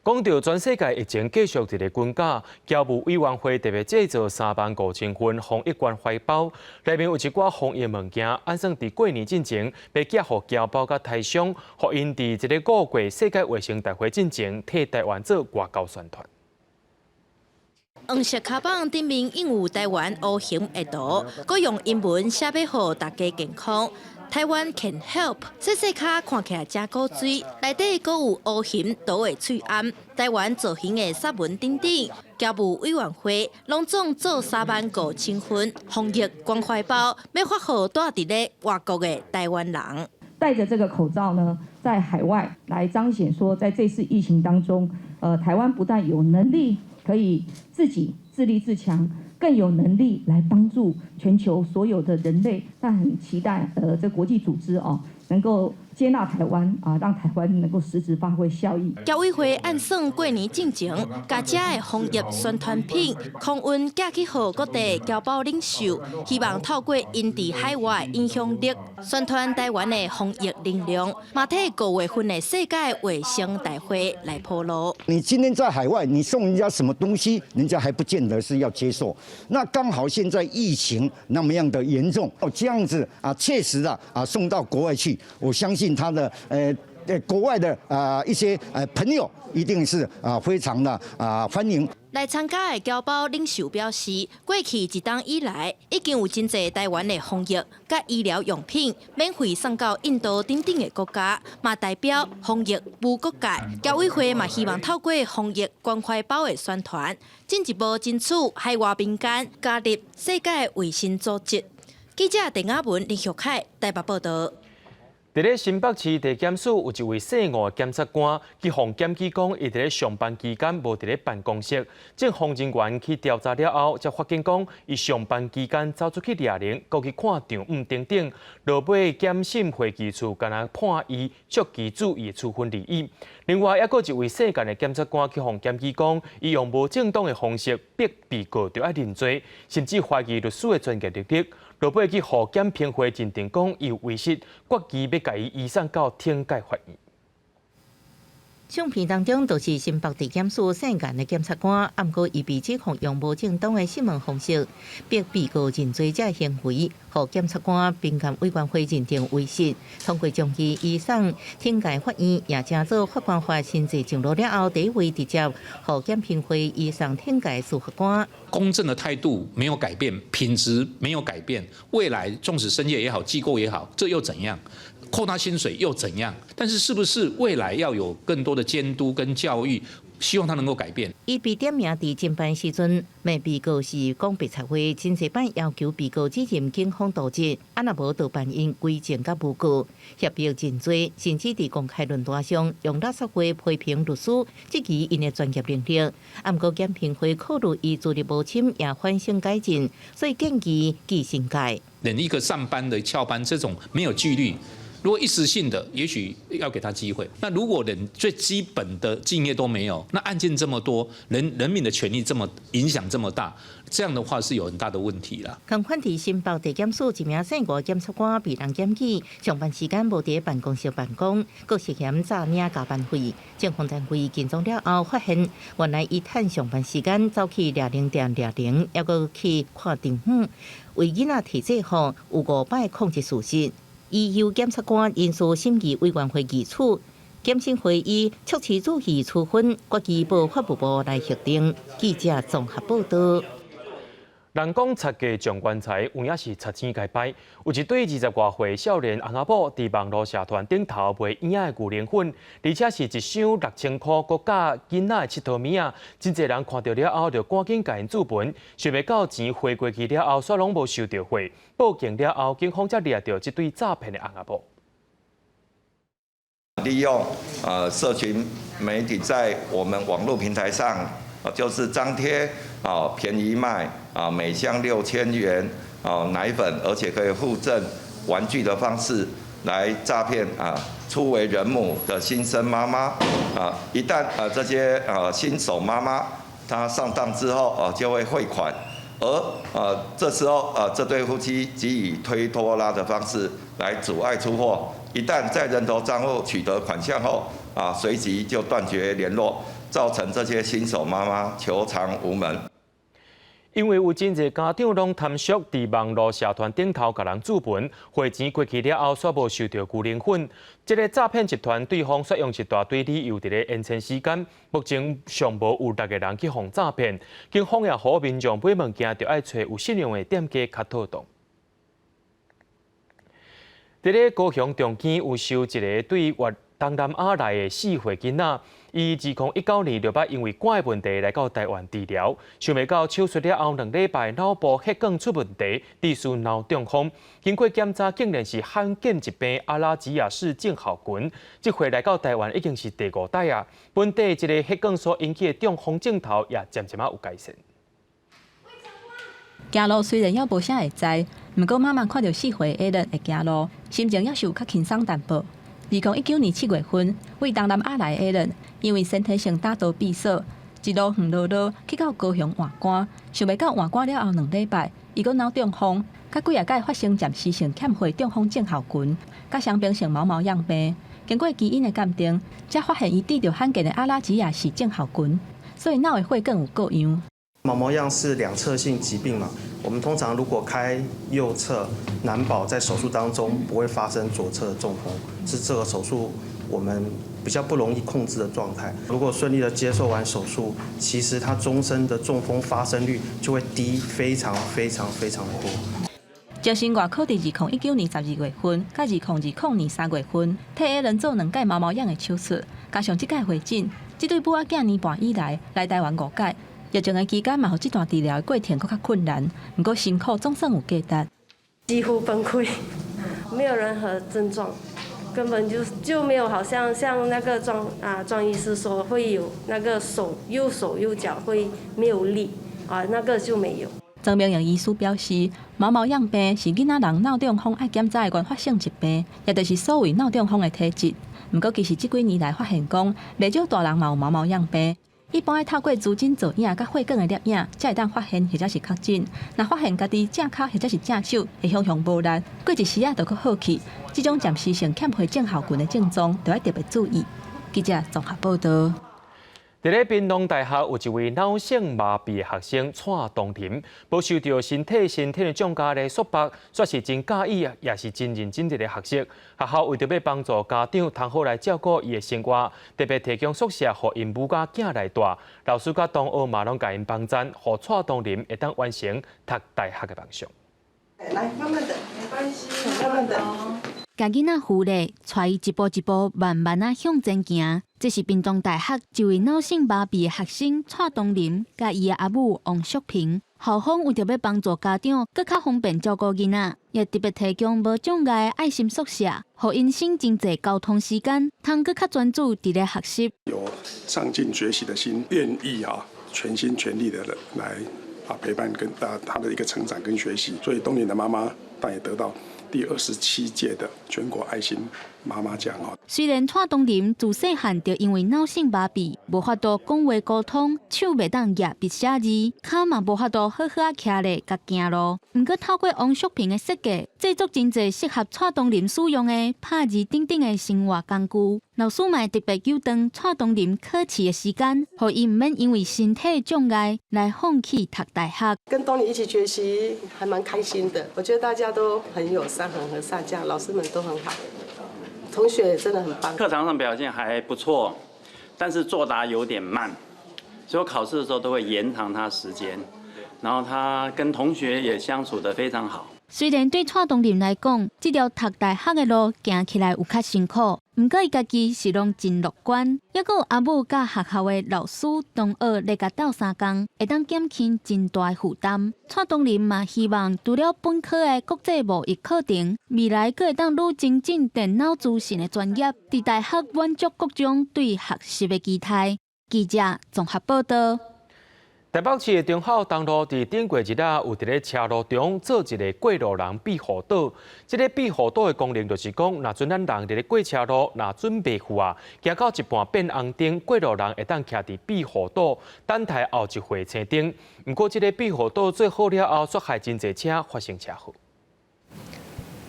講到全世界疫情繼續佇咧增加，僑務委員會特別製作35,000份防疫關懷包，內面有一寡防疫物件，按算佇過年進前欲寄予僑胞佮台商，予𪜶佇這个5月世界衛生大會進前替台灣做外交宣傳。黃色卡板頂面印有台灣烏熊的圖，閣用英文寫欲予大家健康。台灣 can help，細細跤看起來誠古錐，內底閣有烏熊圖的喙罨，台灣造型的煞紋等等。僑務委員會攏總做35,000份防疫關懷包，欲發予蹛佇咧外國的台灣人。戴著這個口罩呢，在海外來彰顯說，在這次疫情當中，台灣不但有能力可以自己自立自強，更有能力來幫助全球所有的人類。但很期待，這國際組織哦，能夠接納台灣啊，讓台灣能夠實質發揮效益。僑委會按算過年進前，共遮的防疫宣傳品空運寄去予各地僑胞領袖，希望透過𪜶佇海外影響力，宣傳台灣的防疫能量，嘛替5月份的世界衛生大會來鋪路。你今天在海外，你送人家什麼東西，人家還不見得是要接受。那剛好現在疫情那麼樣的嚴重，哦，這樣子啊，切實的啊，送到國外去，我相信他的國外的啊一些朋友一定是啊非常的啊歡迎。來參加的僑胞領袖表示，過去一冬以來，已經有真濟台灣的防疫佮醫療用品免費送到印度等等的國家，嘛代表防疫無國界。僑委會嘛希望透過防疫關懷包的宣傳，進一步爭取海外民間加入世界衛生組織。記者鄧亞文、林玉凱台北報導。佇咧新北市地檢署有一位姓吳的檢察官，去予檢舉講，伊佇咧上班期間無佇咧辦公室。政方人員去調查了後，才發現講，伊上班期間走出去掠零，閣去看丈姆等等。落尾檢審會議處干焦判伊酌其注意處分而已。另外，猶閣一位姓簡的檢察官去予檢舉講，伊用無正當的方式逼被告著愛認罪，甚至懷疑律師的專業能力。落尾去予檢評會認定講，伊有違失，決議欲共伊移送到懲戒法院。相片當中就是新北地檢署姓簡的檢察官，毋過伊被指控用無正當的訊問方式逼被告認罪這行為，予檢察官評鑑委員會認定違失，通過將伊移送懲戒法院，也成做法官法新制上路了後第一位直接予檢評會移送懲戒司法官。公正的態度沒有改變，品質沒有改變，未來縱使申誡也好，記過也好，這又怎樣？扣他薪水又怎樣？但是是不是未來要有更多的監督跟教育，希望他能夠改變？伊被點名佇偵辦時陣，罵被告是講白賊話，真濟擺要求被告指認警方瀆職，啊若無就辦𪜶規證佮誣告，脅迫認罪，甚至佇公開論壇上用垃圾話批評律師，質疑𪜶的專業能力。啊，毋過檢評會考慮伊資歷無深，也反省改進，所以建議記訓誡。連一個上班的翹班這種沒有紀律。如果一時性的，也許要給他機會。那如果連最基本的敬業都沒有，那案件這麼多，人民的權利這麼影響這麼大，這樣的話是有很大的問題啦。共款佇新北地檢署一名姓吳檢察官被人檢舉，上班時間無佇辦公室辦公，閣涉嫌詐領加班費。政方單位跟蹤了後，發現原來伊趁上班時間走去掠零店掠零，猶閣去看丈姆，為囡仔提制服，有五擺控一事實。已由檢察官人事審議委員會議處檢審會以酌其注意處分，決議報法務部來核定。記者綜合報道。人講賊家狀元才，有影是賊錢共敗。有一對20外歲少年翁仔某，佇網路社團頂頭賣嬰仔的牛奶粉，而且是一箱6000箍，閣佮囡仔的𨑨迌物仔，真濟人看著了後就趕緊共𪜶注文，想袂到錢匯過去了後，煞攏無收著貨。報警了後，警方才掠著這對詐騙的翁仔某。利用社群媒體在我們網絡平台上，就是張貼啊便宜賣啊每箱6000元啊奶粉，而且可以附贈玩具的方式來詐騙啊初為人母的新生媽媽啊，一旦啊這些啊新手媽媽她上當之後啊就會匯款，而啊這時候啊這對夫妻即以推拖拉的方式來阻礙出貨，一旦在人頭賬戶取得款項後啊隨即就斷絕聯絡。造成這些新手媽媽求償無門。因為有真濟家長攏貪惜佇網路社團頂頭共人注文，匯錢過去了後，煞無收著牛奶粉。這个詐騙集團對方煞用一大堆理由佇咧延遲時間，目前尚無有六个人去予詐騙。警方也呼籲民眾買物件著愛揣有信用的店家較妥當。佇咧高雄中墘有收一个對越東南亞來的4歲囡仔，伊2019年就捌因為肝的問題來到台灣治療，想袂到手術了後2禮拜腦部血管出問題，致使腦中風。經過檢查，竟然是罕見疾病阿拉吉亞氏症候群。這回來到台灣已經是第五擺啊！本地這个血管所引起的中風症頭也漸漸仔有改善。行路雖然猶無啥會知，毋過媽媽看著4歲的人會行路，心情猶是有較輕鬆淡薄。2019年7月份，對東南亞來的人，因為先天性膽道閉鎖，一路遠路路去到高雄換肝，想袂到換肝了後2禮拜，伊閣腦中風，較幾仔擺發生暫時性欠血中風症候群，佮傷病性毛毛樣病。經過基因的鑑定，才發現伊得著罕見的阿拉吉亞氏症候群，所以腦的血管有過樣。毛毛樣是兩側性疾病嘛？我們通常如果開右側，難保在手術當中不會發生左側中風，是這個手術我們比較不容易控制的狀態。如果順利的接受完手術，其實他終身的中風發生率就會低非常非常非常多。精神外科佇2019年12月份，佮2020年3月份，替彼人做兩擺毛毛樣的手術，加上這擺回診，這對母仔囝年半以來來台灣五擺。疫情的期間嘛，予這段治療的過程閣較困難，毋過辛苦總算有價值。幾乎崩潰，沒有任何症狀，根本就沒有，好像像那個莊醫師說會有那個手右手右腳會沒有力啊，那個就沒有。莊明榮醫師表示，毛毛樣病是囡仔人腦中風愛檢查的原發性疾病，也就是所謂腦中風的體質。毋過，其實這幾年來發現講，袂少大人嘛有毛毛樣病。一般愛透過磁振造影佮血管的攝影，才會當發現或者是確診。若發現家己正跤或者是正手會雄雄無力，過一時仔就閣好去。這種暫時性欠血症候群的症狀，就愛特別注意。記者綜合報道。佇咧屏東大學有一位腦性麻痹學生蔡東霖，無受著身體先天的障礙的束縛，煞是真佮意，也是真認真佇咧學習。學校為著欲幫助家長，通好來照顧伊的生活，特別提供宿舍予𪜶母佮囝來蹛。老師佮同學嘛攏共𪜶幫贊，予蔡東霖會當完成讀大學的夢想。來，慢慢等，沒關係，慢慢等。共囡仔扶咧，帶伊一步一步慢慢仔向前行。這是屏東大學一位腦性麻痹的學生蔡東霖，佮伊的阿母王淑萍。校方為著欲幫助家長，閣較方便照顧囡仔，也特別提供無障礙的愛心宿舍，予𪜶省真濟交通時間，通閣較專注佇咧學習。有上進學習的心，願意啊，全心全力的來陪伴跟他的一個成長跟學習。所以東霖的媽媽，她也得到第27屆的全國愛心媽媽獎哦。雖然蔡東霖自細漢就因為腦性麻痹，無法度講話溝通，手袂當舉筆寫字，跤嘛無法度好好仔徛咧佮行路。毋過透過王淑萍的設計，製作真濟適合蔡東霖使用的拍字等等的生活工具。老師嘛會特別糾長蔡東霖考試的時間，予伊毋免因為身體障礙來放棄讀大學。跟東霖一起學習，還蠻開心的。我覺得大家都很友善、很和善，這樣老師們都很好，同學也真的很棒。課堂上表現還不錯，但是作答有點慢，所以我考試的時候都會延長他時間。然後他跟同學也相處得非常好。雖然對蔡東霖來講，這條讀大學的路行起來有較辛苦，毋過伊家己是攏真樂觀。猶閣有阿母佮學校的老師同學來共鬥相共，會當減輕真大的負擔。蔡東霖嘛希望除了本科的國際貿易課程，未來閣會當愈精進電腦資訊的專業，佇大學滿足各種對學習的期待。記者綜合報道。台北市的忠孝東路佇頂過日仔，有佇咧車路中做一个過路人庇護島。這个庇護島的功能就是講，若陣咱人佇咧過車路，若準袂赴啊，行到一半變紅燈，過路人會當徛佇庇護島，等待後一會青燈。毋過，這个庇護島做好了後，煞害真濟車發生車禍。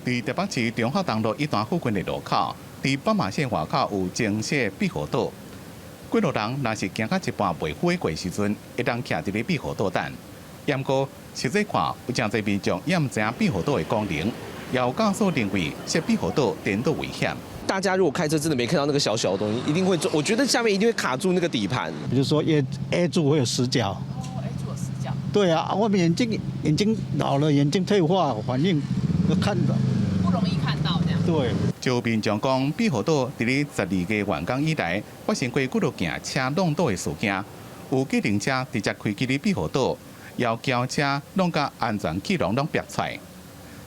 佇台北市忠孝東路一段附近的路口，佇斑馬線外口有增設庇護島。過路人若是行到一半袂赴的過時陣，會當徛佇咧庇護島等。毋過實際看，有誠濟民眾也毋知影庇護島的功能，也有駕駛認為設庇護島顛倒危險。大家如果開車真的沒看到那個小小的東西，一定會撞。我覺得下面一定會卡住那個底盤。比如說 A 柱會有死角。哦，A 柱有死角。對啊，我們眼睛老了，眼睛退化，反應都看的不容易看到這樣。對。就民眾講，庇護島佇咧12個完工以來，發生過幾落件車挵倒的事件，有計程車直接開去咧庇護島，有轎車挵共安全氣囊攏煏出來。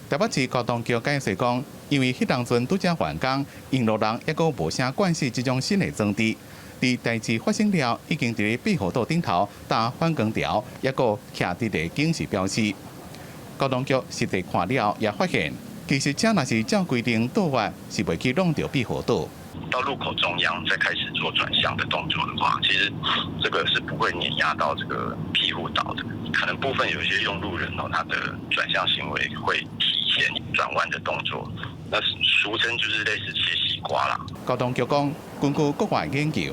台北市交通局解釋講，因為彼當陣拄才完工，用路人猶閣無啥慣勢這種新的裝置，佇代誌發生了，已經佇咧庇護島頂頭搭反光條，猶閣徛佇咧警示標誌。交通局實地看了，也發現。其實車若是照規定倒彎，是袂去挵著庇護島。到路口中央再開始做轉向的動作的話，其實這個是不會碾壓到這個庇護島的。可能部分有些用路人哦，他的轉向行為會提前轉彎的動作，那俗稱就是類似切西瓜啦。交通局講，根據國外研究，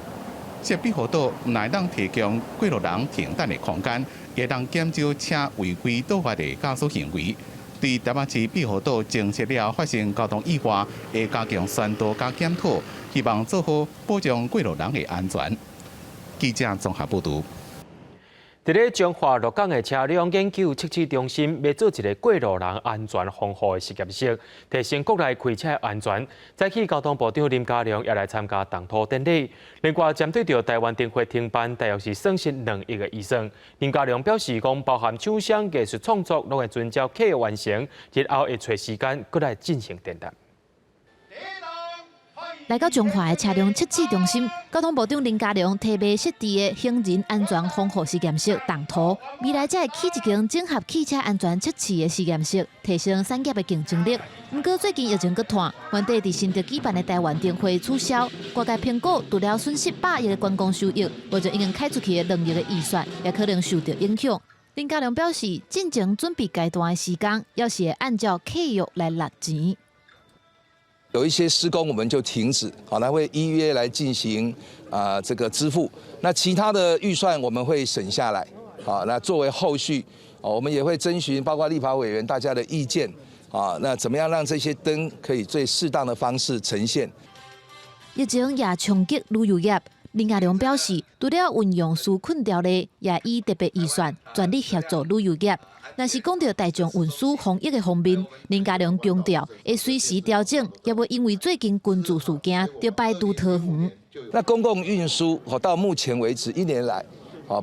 設庇護島毋但當提供過路人停等的空間，會當減少車違規倒彎的駕駛行為。對台北市庇護島增設了發生交通意外，會加強宣導佮檢討，希望做好保障過路人的安全。記者綜合報導。佇咧彰化鹿港的車輛研究測試中心，欲做一个過路人安全防護的實驗室，提升國內開車的安全。早起交通部長林佳龍也來參加動土典禮。另外，針對著台灣燈會停辦，大約是損失2億的預算。林佳龍表示，講包含廠商藝術創作，攏會遵照契約完成，日後會揣時間閣來進行展覽。來到彰化的車輛測試中心，交通部長林佳龍提袂設置的行人安全防護實驗室動土，未來才會起一間整合汽車安全測試的實驗室，提升產業的競爭力。毋過最近疫情閣湠，原底佇新竹舉辦的台灣燈會取消，外界評估除了損失百億的觀光收益，或者已經開出去的2億的預算，也可能受到影響。林佳龍表示，進前準備階段的時間，猶是會按照契約來納錢。有一些施工我們就停止，好，那會依約來進行啊這個支付。那其他的預算我們會省下來，好，那作為後續，我們也會徵詢包括立法委員大家的意見，啊，那怎麼樣讓這些燈可以最適當的方式呈現？疫情也衝擊旅遊業，林佳龍表示，除了運用紓困條例，也以特別預算全力協助旅遊業。若是講到大眾運輸防疫的方面，林佳龍強調會隨時調整，也袂因為最近群聚事件就排除桃園。那公共運輸到目前為止一年來，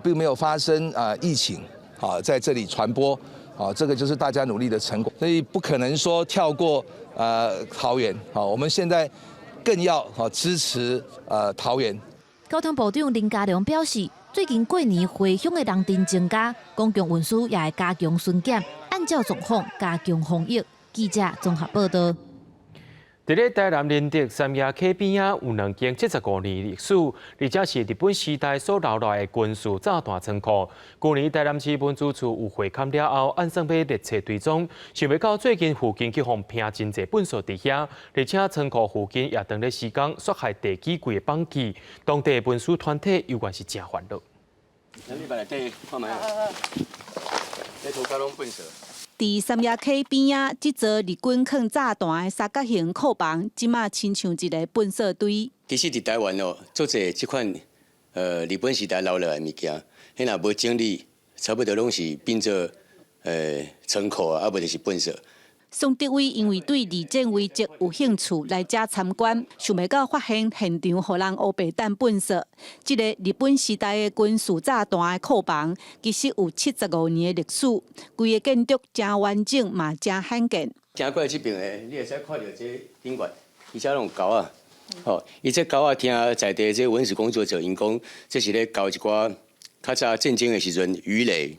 並沒有發生啊疫情，啊在這裡傳播，啊這個就是大家努力的成果，所以不可能說跳過桃園，好，我們現在更要支持桃園。交通部長林佳龍表示，最近過年回鄉的人陣增加，公共運輸也會加強巡檢，按照狀況加強防疫。記者綜合報道。佇咧台南仁德三亞溪邊仔有兩間75年歷史，而且是日本時代所留落來的軍事炸彈倉庫。去年台南市文資處有會勘了後，按算欲列冊追蹤，想袂到最近附近去予拚真濟糞埽佇遐，而且倉庫附近也當咧施工，煞害地基規个崩去，當地文史團體猶原是誠煩惱。你看覓，這塗跤攏糞埽。佇三亞溪邊仔，這座日軍囥炸彈的三角形庫房，這馬親像一个糞埽堆。其實佇台灣哦，足濟這款日本時代留落來的物件，彼若無整理，差不多攏是變做倉庫啊，啊無就是糞埽。宋德偉因為對二戰遺跡有興趣，來遮參觀，想袂到發現現場予人烏白擲糞埽。這个日本時代的軍事炸彈的庫房，其實有75年的歷史，規个建築誠完整，嘛誠罕見。行過來這爿的，你會使看著這頂懸，伊遮攏有溝仔，吼，伊這溝仔聽在地這文史工作者𪜶講，這是咧溝一寡較早戰爭的時陣魚雷，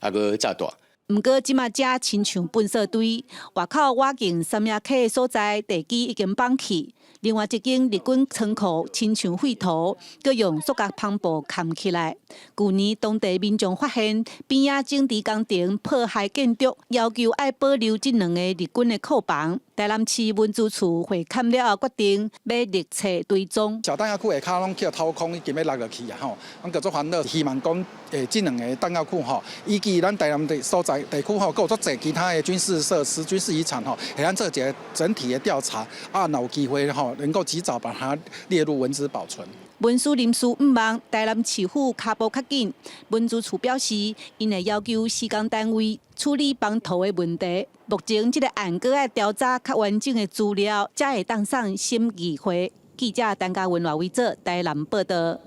啊閣炸彈。毋過，這馬遮親像糞埽堆，外口倚近三亞溪的所在，地基已經崩去。另外一間日軍倉庫親像廢土，閣用塑膠帆布崁起來。舊年當地民眾發現邊仔整治工程破壞建築，要求愛保留這兩个日軍的庫房。台南市文資處會勘了後，決定欲列冊追蹤。小彈藥庫下跤攏去掏空，已經欲落落去啊！吼，阮閣足煩惱，希望講這兩个彈藥庫吼，以及咱台南的所在地區吼，閣有足濟其他的軍事設施、軍事遺產吼，會咱做一个整體的調查，啊，若有機會吼，能夠及早把它列入文資保存。文史人士向望台南市府跤步較緊，文資處表示，𪜶會要求施工單位處理崩土的問題。目前這个案閣愛調查較完整的資料，才會當送審議會。記者陳嘉文、賴偉哲台南報道。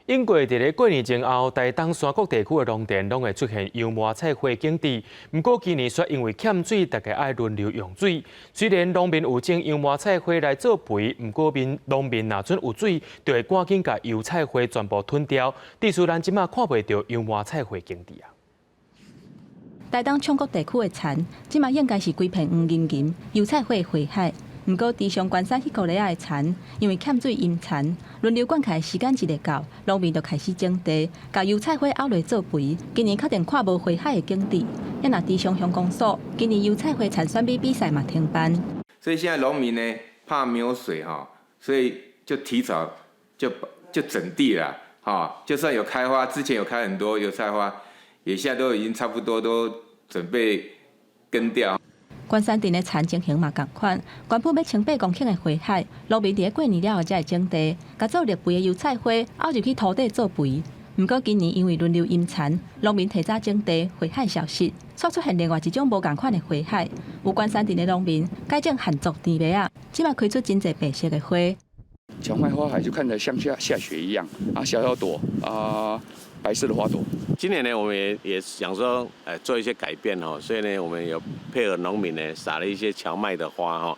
英國佇咧過年前後，台東山谷地區的農田攏會出現油麻菜花景致。毋過今年卻因為欠水，大家愛輪流用水。雖然農民有種油麻菜花來做肥，毋過民農民若準有水，就會趕緊共油菜花全部吞掉。致使咱這馬看袂著油麻菜花景致啊！台東沖谷地區的田，這馬應該是規片黃銀銀油菜花花海。毋過，池上關山彼箍犁仔的田，因為欠水淹田，輪流灌溉時間一下到，農民就開始整地，共油菜花漚落做肥。今年確定看無花海的景致。啊若池上鄉公所，今年油菜花田選美比賽嘛停辦。所以現在農民呢，怕沒有水哈，所以就提早就整地了，哈，就算有開花，之前有開很多油菜花，也現在都已經差不多都準備耕掉。關山鎮的田情形嘛仝款，原本欲穿8公頃的花海，農民佇咧過年了後才會整地，共做綠肥的油菜花漚入去土底做肥。毋過今年因為輪流淹田，農民提早整地，花海消失，煞出現另外一種無仝款的花海。有關山鎮的農民改種旱作甜麥仔，這馬開出真濟白色的花。蕎麥花海就看起來像下下雪一樣啊，小小朵啊，白色的花朵。今年呢，我們也想說，做一些改變哦，所以呢，我們有配合農民呢，撒了一些蕎麥的花哈。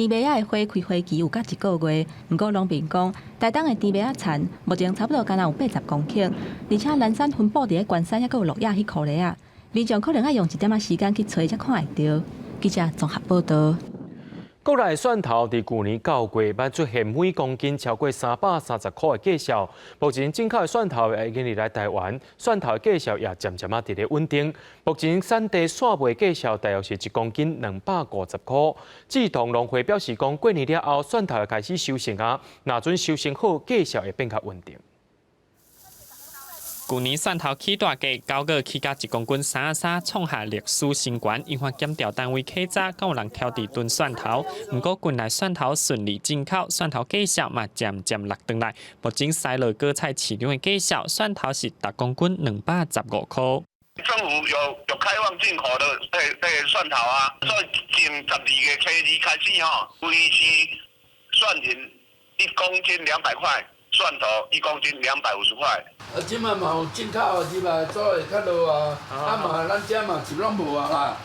甜麥仔的花開花期有到一個月，毋過農民講，台東的甜麥仔田目前差不多干焦有80公頃，而且零散分佈佇咧關山抑閣有鹿野彼箍咧仔，民眾可能愛用一點仔時間去揣才看會著。記者綜合報導。國內蒜頭佇舊年九月捌出現每公斤超過330塊的價數。目前進口的蒜頭也已經入來台灣，蒜頭的價數也漸漸仔佇咧穩定。目前產地蒜賣價數大約是一公斤250塊。刺桐農會表示講，過年了後蒜頭會開始收成啊，若準收成好，價數會變較穩定。舊年蒜頭起大價，9月起價一公斤33，創下歷史新高。引發檢調單位稽查，敢有人挑佇囤蒜頭。毋過近來蒜頭順利進口，蒜頭價數嘛漸漸落轉來。目前西螺果菜市場的價數，蒜頭是逐公斤215塊。政府有開放進口的蒜頭啊，所以從12月初二開始吼，維持蒜仁1公斤200塊。蒜頭1公斤250塊。啊，這擺嘛有進口入來，所以較落啊，啊嘛，咱遮嘛是攏無啊啦。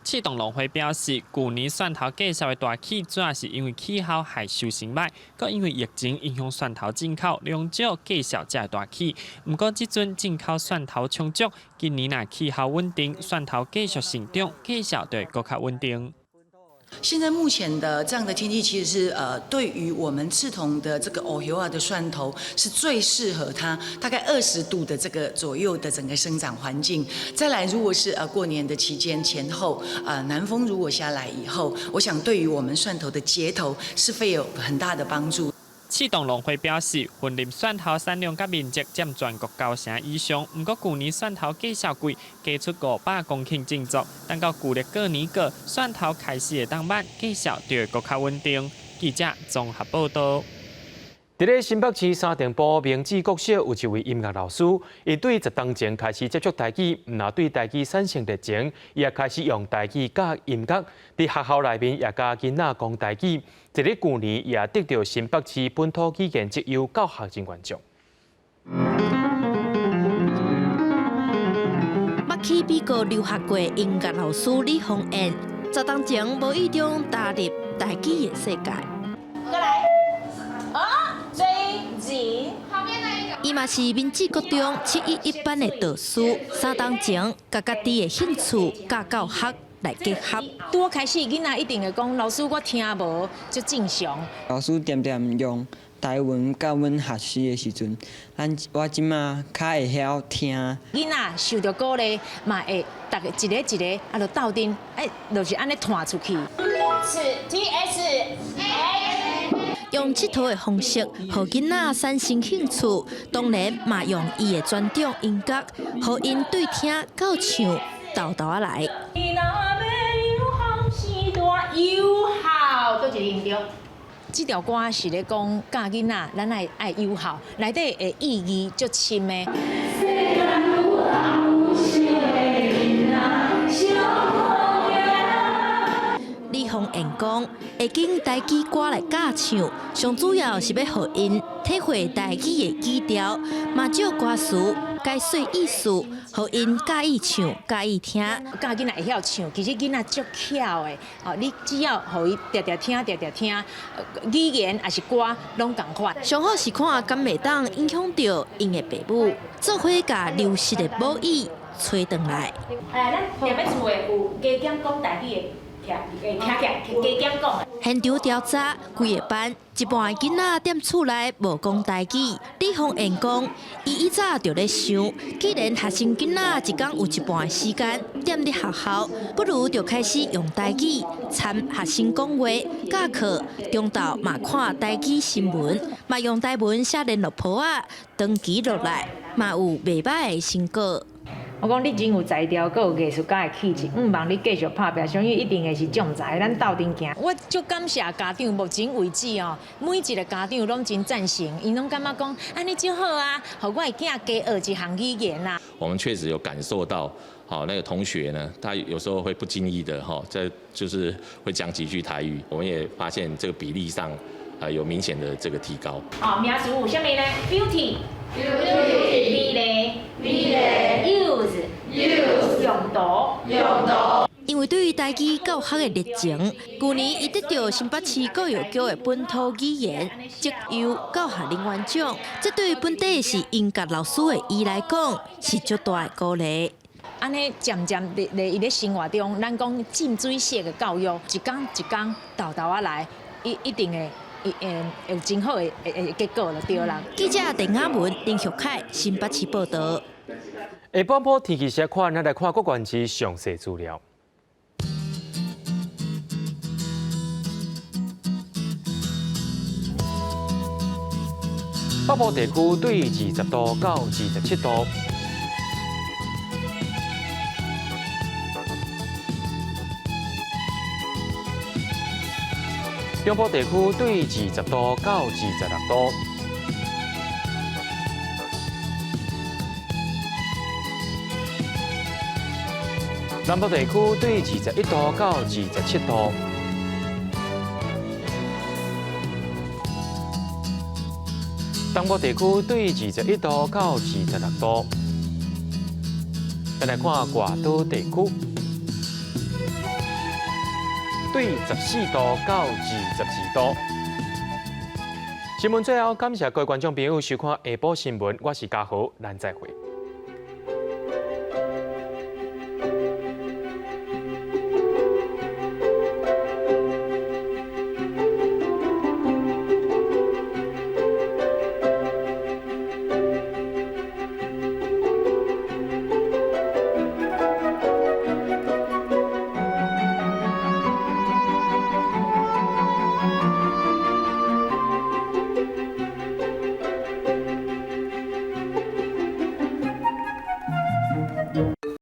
刺桐農會表示，舊年蒜頭價數會大起，主要是因為氣候害收成䆀，閣因為疫情影響蒜頭進口量少，價數才會大起。毋過這陣進口蒜頭充足，今年若氣候穩定，蒜頭繼續成長，價數就會閣較穩定。現在目前的這樣的天氣，其實是對於我們刺桐的這個烏葉仔的蒜頭是最適合它，大概20度的這個左右的整個生長環境。再來，如果是過年的期間前後，南風如果下來以後，我想對於我們蒜頭的結頭是會有很大的幫助。刺桐農會表示，雲林蒜頭產量佮面積佔全國9成以上。毋過舊年蒜頭價數貴，加出500公頃種作，等到舊曆過年過，蒜頭開始會當賣，價數就會閣較穩定。記者綜合報導。佇咧新北市三重埔明志國小有一位音樂老師，伊對10冬前開始接觸台語，毋但對台語產生熱情，伊也開始用台語教音樂。佇學校內面也共囡仔講台語。佇咧舊年，伊也得著新北市本土語言績優教學人員獎。捌去美國留學過音樂老師李鳳燕，10冬前無意中踏入台語的世界。過來，啊，最近旁邊那一個。伊嘛是明志國中711班的導師，3冬前，共家己的興趣佮教學來結合。拄開始囡仔一定會講，老師我聽無，足正常。老師恬恬用台文教阮學習的時陣，咱我這馬較會曉聽。囡仔受著鼓勵，嘛會逐个一個一個啊，就鬥陣，欸，就是按呢彈出去。 T S A。用𨑨迌的方式，予囡仔產生興趣，當然嘛用伊的專長音樂，予𪜶對聽到唱，沓沓仔來。友好，佗一個音對。這條歌是咧講教囡仔，咱愛愛友好，內底的意義足深的。李鳳燕講，會揀台語歌來教唱，上主要是欲予𪜶體會台語的語調，嘛借歌詞解說意思，予𪜶佮意唱、佮意聽。教囡仔會曉唱，其實囡仔足巧的，哦，你只要予伊定定聽、定定聽，語言抑是歌攏仝款。上好是看敢會當影響著𪜶的爸母，做伙共流失的母語揣轉來。哎，咱踮咧厝的有加減講台語的。現場調查，規個班一半的囡仔踮厝內無講台語。李鳳燕講，伊以早就咧想，既然學生囡仔一工有一半的時間踮佇學校，不如就開始用台語參學生講話、教課，中晝嘛看台語新聞，嘛用台文寫聯絡簿仔，長期落來嘛有袂䆀的成果。我講你真有才調，閣有藝術家的氣質，毋望你繼續拍拚，相信一定會是將才。咱鬥陣行。我足感謝家長，目前為止哦，每一個家長攏真贊成，𪜶攏感覺講按呢足好啊，予我的囝加學一項語言啊。我們確實有感受到，好那個同學呢，他有時候會不經意的哈，在就是會講幾句台語。我們也發現這個比例上啊有明顯的這個提高。哦，名詞有啥物呢？Beauty，beauty，美麗，美麗，use，use，用途，用途。因為對台語教學的熱情，舊年伊得著新北市教育局的本土語言績優教學人員獎，這對本底是音樂老師的伊來講是足大的鼓勵。按呢漸漸佇佇伊咧生活中，咱講浸水式的教育，一工一工沓沓仔來，伊一定會會有真好的的結果就對啦。記者鄧雅文、林玉凱新北市報導。下半晡天氣是按怎，咱來看各縣市詳細資料。北部地區對20度到27度。中部地區對20度到26度。南部地區對21度到27度。東部地區對21度到26度。再來看外島地區，對14度到22度。新聞最後，感謝各位觀眾朋友收看下晡新聞，我是嘉豪，咱再會。